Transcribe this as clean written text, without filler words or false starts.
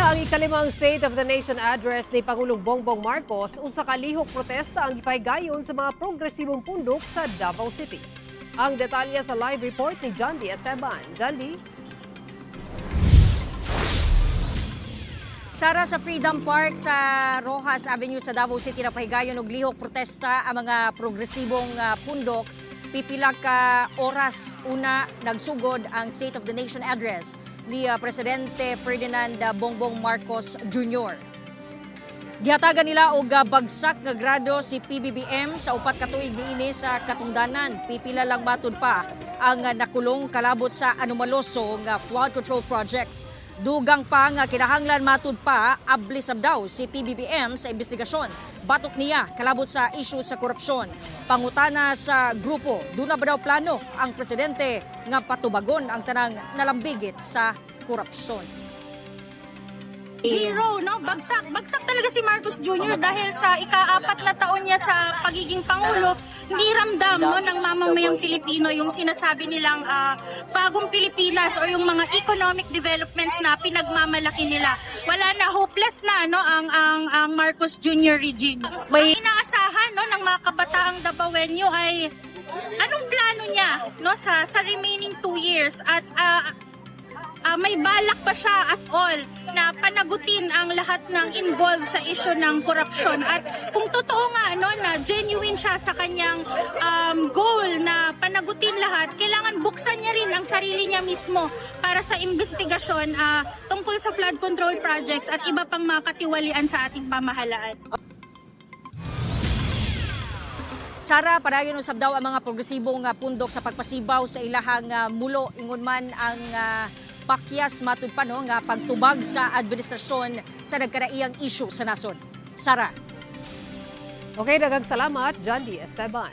Una ang ikalimang State of the Nation Address ni Pangulong Bongbong Marcos, usa ka lihok protesta ang gipahigayon sa mga progresibong pundok sa Davao City. Ang detalye sa live report ni John D. Esteban. John D. Sara, sa Freedom Park sa Rojas Avenue sa Davao City napahigayon og lihok protesta ang mga progresibong pundok pipila ka oras una nagsugod ang State of the Nation Address ni Presidente Ferdinand Bongbong Marcos Jr. Gihatagan nila og bagsak nga grado si PBBM sa 4 ka tuig niini sa katungdanan. Pipila lang matud pa ang nakulong kalabot sa anomaloso nga flood control projects. Dugang pa nga kinahanglan matud pa abli sab daw si PBBM sa investigasyon batok niya kalabot sa issue sa korupsyon. Pangutana sa grupo, duna ba daw plano ang presidente nga patubagon ang tanang nalambigit sa korupsyon? Zero, no? Bagsak. Bagsak talaga si Marcos Jr. dahil sa 4 na taon niya sa pagiging Pangulo, hindi ramdam, no, ng mamamayang Pilipino yung sinasabi nilang bagong Pilipinas o yung mga economic developments na pinagmamalaki nila. Wala na, hopeless na, no, ang Marcos Jr. regime. May inaasahan, no, ng mga kabataang Dabawenyo ay anong plano niya, no, sa remaining 2 years at may balak pa siya at all na panagutin ang lahat ng involved sa issue ng korupsyon? At kung totoo nga, no, na genuine siya sa kanyang goal na panagutin lahat, kailangan buksan niya rin ang sarili niya mismo para sa investigasyon tungkol sa flood control projects at iba pang mga katiwalian sa ating pamahalaan. Sara, padayon usab daw ang mga progresibong pundok sa pagpasibaw sa ilahang mulo, ingon man ang pakyas matud pa, no, nga pagtubag sa administrasyon sa nagkaraiyang issue sa nasod. Sara. Okay, daghang salamat, John D. Esteban.